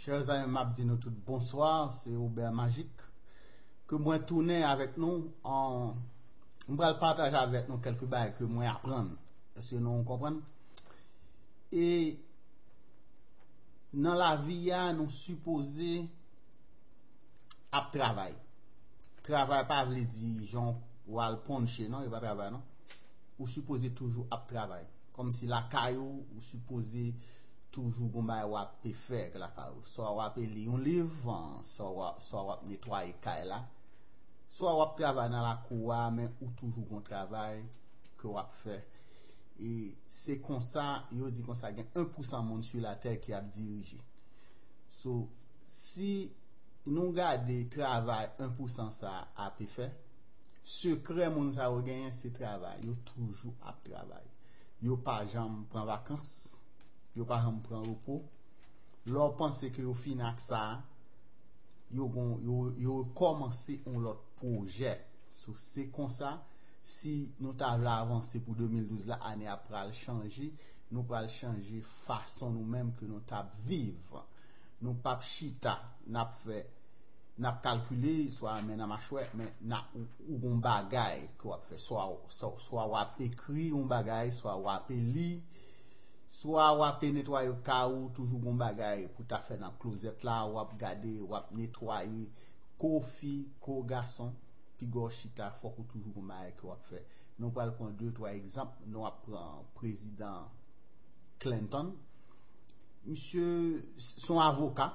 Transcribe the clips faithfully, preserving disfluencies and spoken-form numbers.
Chè zanmi, m ap di nou tout bonswa, se Obè Majik ke mwen tounen avèk nou. An, m pral pataje avèk nou kèlke bagay ke mwen aprann. Èske nou konprann? E nan lavi a, nou sipoze ap travay. Travay pa vle di jan w al ponche, non, e pa travay, non. Ou sipoze toujou ap travay. Kòmsi lakay ou, ou sipoze toujou gon bagay w ap fè lakay ou. Swa w ap li yon liv, swa w ap, swa w ap netwaye kay la, swa w ap travay nan lakou a, men ou toujou gon travay ke w ap fè. E se konsa, yo di konsa, gen en pou san moun sou latè ki ap dirije. So, si nou gade travay en pou san sa a ap fè, sekrè moun sa yo genyen se travay. Yo toujou ap travay. Yo pa janm pran vakans. Yo pa janm pran repo. Lè w panse ke yo fini ak sa a, yo gon, yo, yo rekòmanse yon lòt pwojè. So, se konsa, si nou ta vle avanse pou de mil douz la, ane a pral chanje, nou pral chanje fason nou menm ke nou t ap viv. Nou p ap chita, n ap fè, n ap kalkile, swa men nan machwè, men n ap, ou, ou gon bagay ke w ap fè. Swa, swa, swa w ap ekri yon bagay, swa w ap li, swa w ap netwaye kay ou, toujou gon bagay pou ta fè nan klozèt la, w ap gade, w ap netwaye, ko fi, ko gason, piga w chita, fòk ou toujou gon bagay ke w ap fè. Nou pral pran de, twa egzanp, nou ap pran prezidan Clinton. Misye s-, se yon avoka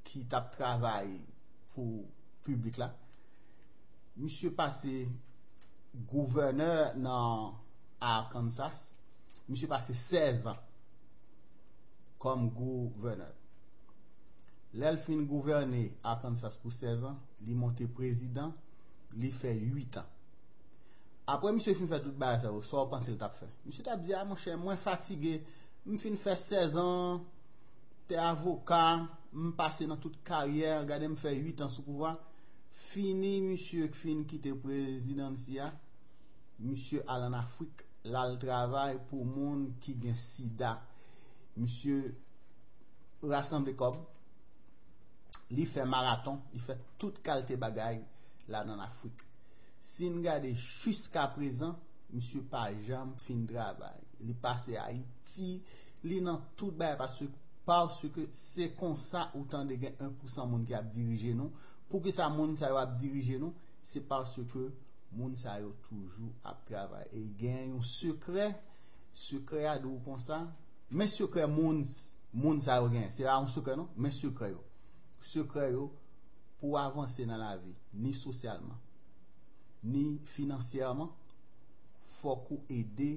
ki t ap travay pou piblik la. Misye pase gouvènè nan Arkansas. Misye pase sèz an kòm gouvènè. Lè l fin gouvène Arkansas pou sèz an, li monte prezidan, li fè uit an. Apre misye fin fè tout bagay sa yo, sa w panse l t ap fè? Misye t ap di, "A, monchè, mwen fatige, m fin fè sèz an, te avoka, m pase nan tout karyè, gade m fè uit an sou pouvwa." Fini, misye fin kite prezidansi a, misye al ann Afrik, l al travay pou moun ki gen sida. Misye rasanble kòb, li fè maraton, li fè tout kalte bagay la nan Afrik. Si n gade jiskaprezan, misye pa janm fin travay. Li pase Ayiti, li nan tout bagay paske, paske se konsa ou tande gen en pou san moun ki ap dirije nou. Poukisa moun sa yo ap dirije nou? Se paske moun sa yo toujou ap travay. E gen yon sekrè, sekrè a di w konsa, men sekrè moun, moun sa yo gen, se pa yon sekrè non, men sekrè yo. Sekrè yo, pou w avanse nan lavi, ni sosyalman, ni finansyèman, fòk ou ede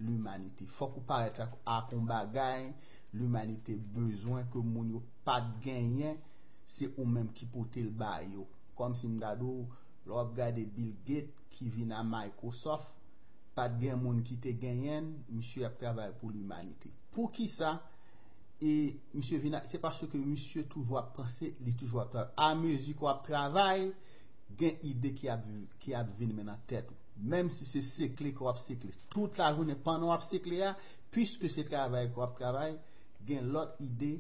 limanite. Fòk ou parèt ak, ak yon bagay limanite bezwen ke moun yo pa t genyen, se ou menm ki pote l ba yo. Kòmsi m ta di w, lè w ap gade Bill Gates ki vin a Microsoft, pa t gen moun ki te genyen l, misye ap travay pou limanite. Poukisa? E misye vin a, se paske misye toujou ap panse, li toujou ap travay. Amezi ke w ap travay, gen ide ki ap, ki ap vin men nan tèt ou. Menm si se sekle ke w ap sekle tout lajounen pandan w ap sekle a, piske se travay ke w ap travay, gen lòt ide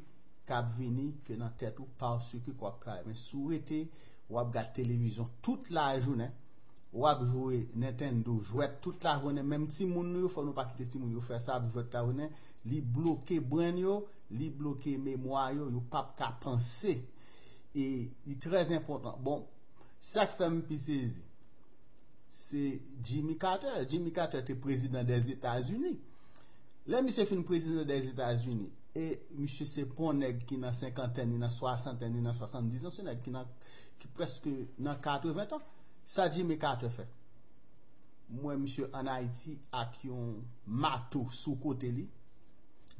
k ap vini ke nan tèt ou paske ke w ap travay. Men si w rete, w ap gade televizyon tout lajounen, w ap jwe Nintendo, jwèt tout lajounen, menm timoun nou yo, fò nou pa kite timoun yo fè sa, ap jwèt lajounen, li bloke brenn yo, li bloke memwa yo, yo p ap ka panse. E li trè enpòtan. Bon, sa k fè m pi sezi, se Jimmy Carter. Jimmy Carter te prezidan dèzetazini. Lè misye fin prezidan dèzetazini, e misye se pa yon nèg ki nan senkantèn, ni nan swasantèn, ni nan swasanndizan, se nèg ki nan, ki prèske nan katreven tan. Sa Jimmy Carter fè? M wè misye ann Ayiti ak yon mato sou kote li.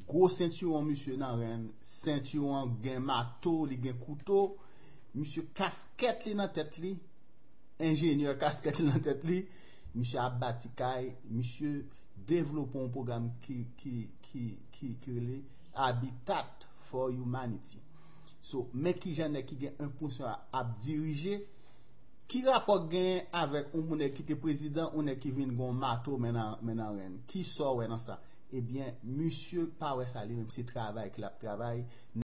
Gwo sentiwon misye nan ren, sentiwon an gen mato, li gen kouto. Misye kaskèt li nan tèt li, enjenyè kaskèt li nan tèt li. Misye ap bati kay, misye devlope yon pwogram ki, ki, ki, ki, ki rele Habitat for Humanity. So, men kijan nèg ki gen en pou san ap dirije, ki rapò k genyen avèk yon nèg ki te prezidan, yon nèg ki vin gen yon mato men nan, men nan ren? Ki sa w wè nan sa? Ebyen, misye pa wè sa li menm, se travay ke l ap travay.